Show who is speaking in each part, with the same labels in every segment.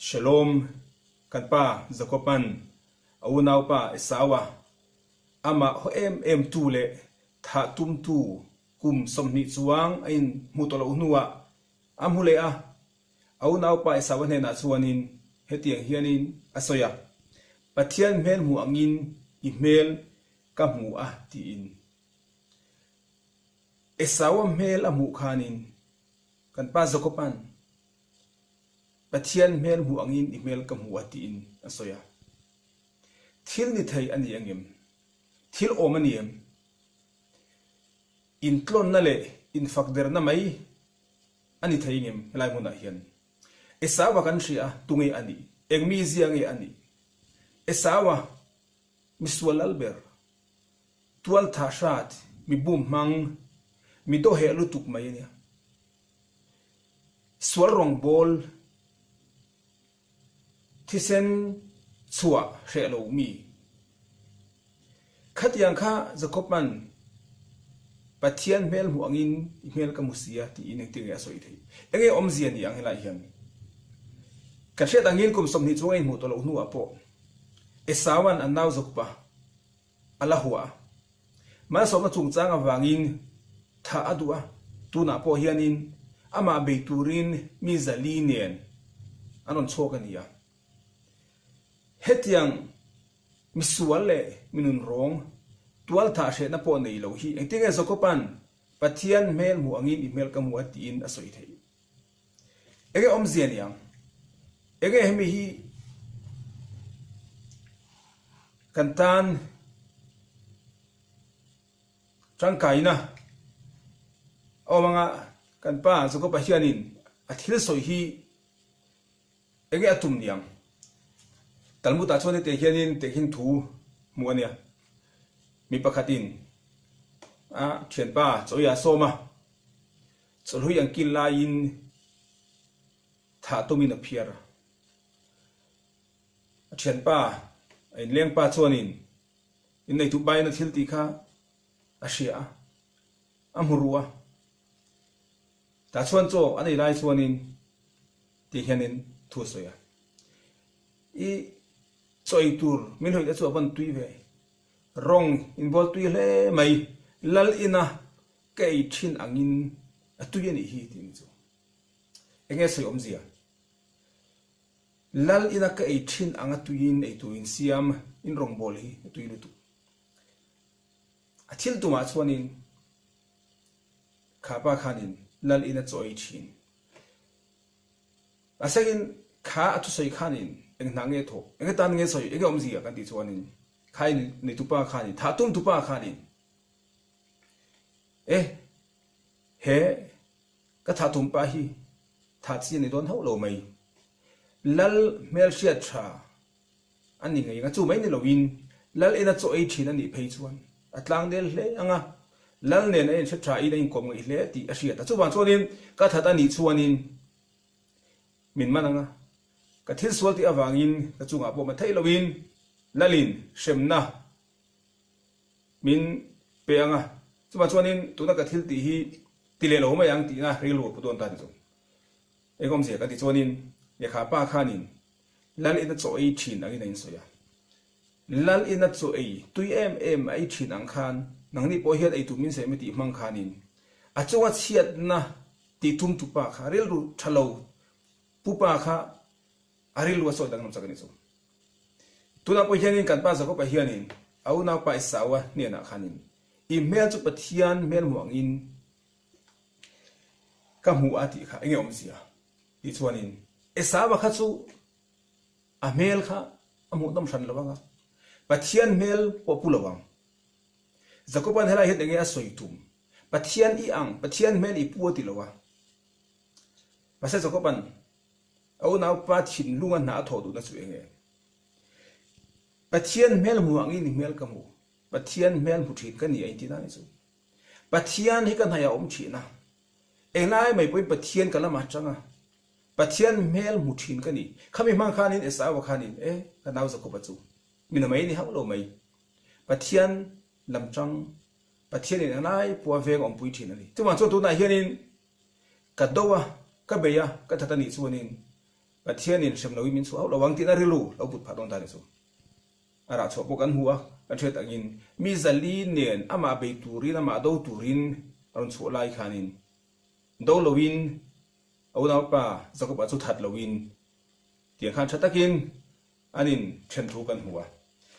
Speaker 1: Shalom, kan pa Jakoban a unaupa Esau-a amah haw em em tu leh thah tumtu kum 20 chuang a in hmuh tawh loh hnuah a hmu leh a. A unaupa Esau-a hnenah chuanin hetiang hianin a sawi a, Pathian hmel hmuh angin i hmel ka hmu a tiin. Esau-a hmel a hmuh khanin kan pa Jakob-a'n Pathian hmel hmuh angin i hmel ka hmu a tiin a sawi a. Thil ni thei a ni angem? Thil awm a ni em? Intlawnna leh infakderna mai a ni thei ngem helai hmunah hian? Esau-a kan hria a, tunge a nih? Eng mizia nge a nih? Esau-a misual lal ber, tualtha hrat, mi bum hmang, mi dawheh lutuk mai a nia. Sual rawngbawl thisen chhuah hreh lo mi. Khatiang kha Jakob-a'n Pathian hmel hmuh angin i hmel ka hmu si a tiin engtin nge a sawi theih? Enge awmzia ni ang helai hian? Kan hriat angin kum 20 chuang a inhmuh tawh loh hnuah pawh Esau-a'n a nau Jakob-a a la hua a. Malsawmna chungchang avangin thah a duh a, tunah pawh hianin amah bei turin mi zali nen an rawn chhuak a ni a. Hetiang misual leh mi nunrawng tualthah hrehna pawh nei lo hi engtin nge Jakoba'n Pathian hmel hmuh angin i hmel ka hmu a tiin a sawi theih? Enge awmzia niang? Enge hemi hi kan tan tangkaina a awm anga kan pa Jakob-a hianin a thil sawi hi enge a tum niang? Talmud-ah chuan hetiang hianin tehkhin thu hmuh a nia. Mi pakhatin a thianpa chawiah a sawm a. Chawlhui an kil laiin thah tumin a phiar a. A thianpa, a inlengpa chuanin inneitu pain a thil tih kha a hria a, a hmu ru a. Tah chuan chaw a nei lai chuanin tih hianin thu a sawi a, I chaw ei tur min hlawih te chu a van tui ve, rawng inbual tui hle mai, lal ina Ka ei thin angin a tui a nih hi tih ni chu. Enge sawi awmzia? Lal ina ka ei thin ang a tuiin ei turin siam in rawngbâwl hi a tui lutuk. A thil tumah chuanin kha pa khanin lal ina chaw ei thin. Mahsengin kha a thusawi khanin eng hna nge thawh, enge tan nge sawi, enge awmzia kan tih chuanin kha in neitupa khanin, thah tumtupa khanin E, he ka thah tum pa hi thah chi a ni dawn hauh lo mai. Lal hmelhriat tha a ni ngei ang a, chu mai ni loin Lal ina chaw ei thin a nih phei chuan a tlang del hle ang a, Lal nen a inhre tha in a inkawm ngaih hle tih a hriat a. Chuvang chuanin ka that a nih chuanin min man ang a, ka thil sual tih avangin ka chungah pawh ma theih loin Lalin hremna Min pe ang a, chuvang chuanin tuna ka thil tih hi ti leh lo mai ang tihna rilru a pu dawn ta ni chu. Eng awmzia ka ti chuanin lehkha pa khanin Lal ina chaw ei thin angin a insawi a. Lal ina chaw ei tui em em a ei thin ang khan nangni pawh hian ei tur min sawi mai tih hmang khanin a chunga chhiatna tih tum tu pa kha rilru tha lo pu pa kha a rilru a sawi danglam chak a ni chu. Tunah pawh hianin kan pa Jakob-a hianin a unaupa Esau-a hnenah khanin, I hmel chu Pathian hmel hmuh angin ka hmu a tih kha enge awmzia? Tih chuanin Esau-a kha chu a hmel kha a hmuhnawm hran lo ang a, Pathian hmel pawh pu lo ang. Jakob-a'n helai hian enge a sawi tum? Pathian i ang, Pathian hmel i pu a ti lo a. Mahse Jakob-a'n A unaupa thinlunga hna a thawh duhna chu eng nge? Pathian hmel hmu angin i hmel ka hmu. Pathian hmel hmu thin ka ni a inti na ni chu. Pathian hi ka hnaih a awm thin a. Englai mai pawhin Pathian ka lamah atang a. Pathian hmel hmu thin ka ni. Khami hmang khanin Esau-a khanin, E, ka nau Jakob-a chu mina mai ni hauh lo mai. Pathian lam tang, Pathianin englai pawha veng a awmpui thin a ni. Chuvang chuan tunah hianin Ka do a, ka bei a, ka that a nih chuanin. Pathianin hrem loin min chhuah hauh lo ang tihna rilru lo put phah dawn ta ni chu. A rah chhuah pawh kan hmu a, kan hriat angin mi zali nen amah bei turin, amah do turin a rawn chhuah lai khanin do loin a unaupa Jakob-a chu that loin tiang khan tha takin an in then thu kan hmu a.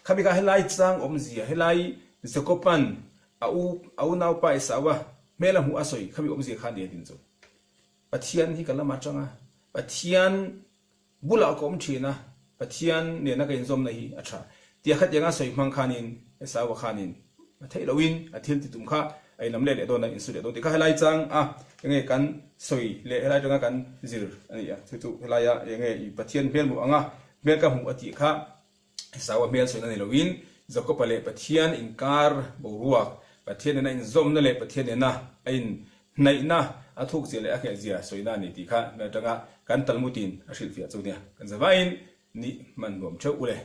Speaker 1: Khami kha helai chang awmzia, helai Jakob-a'n a u a unaupa Esau-a hmel a hmuh a sawi khami awmzia kha a ni a tin chu. Pathian hi ka lam atang a, Pathian bulah ka awm thin a, Pathian nena ka inzawmna hi a tha. Tia khatianga sawi hmang khanin Esau-a khanin a theih lohin a thil ti tum kha a inlam leh leh dawn a, insu leh dawn tih kha helai chang a enge kan sawi leh helai atanga kan zir a ni a. Chu chu helaia enge i Pathian hmel hmuh anga hmel ka hmuh a tih kha Esau-a hmel sawi na ni loin Jakob-a leh Pathian inkar boruak, Pathian nena inzawmna leh Pathian nena a inhnaihna a thukzia leh a nghehzia sawina a ni tih kha hmel atanga kan Talmud-in a hrilhfiah chu nia. Kan zavaiin nih hman nuam theuh u le.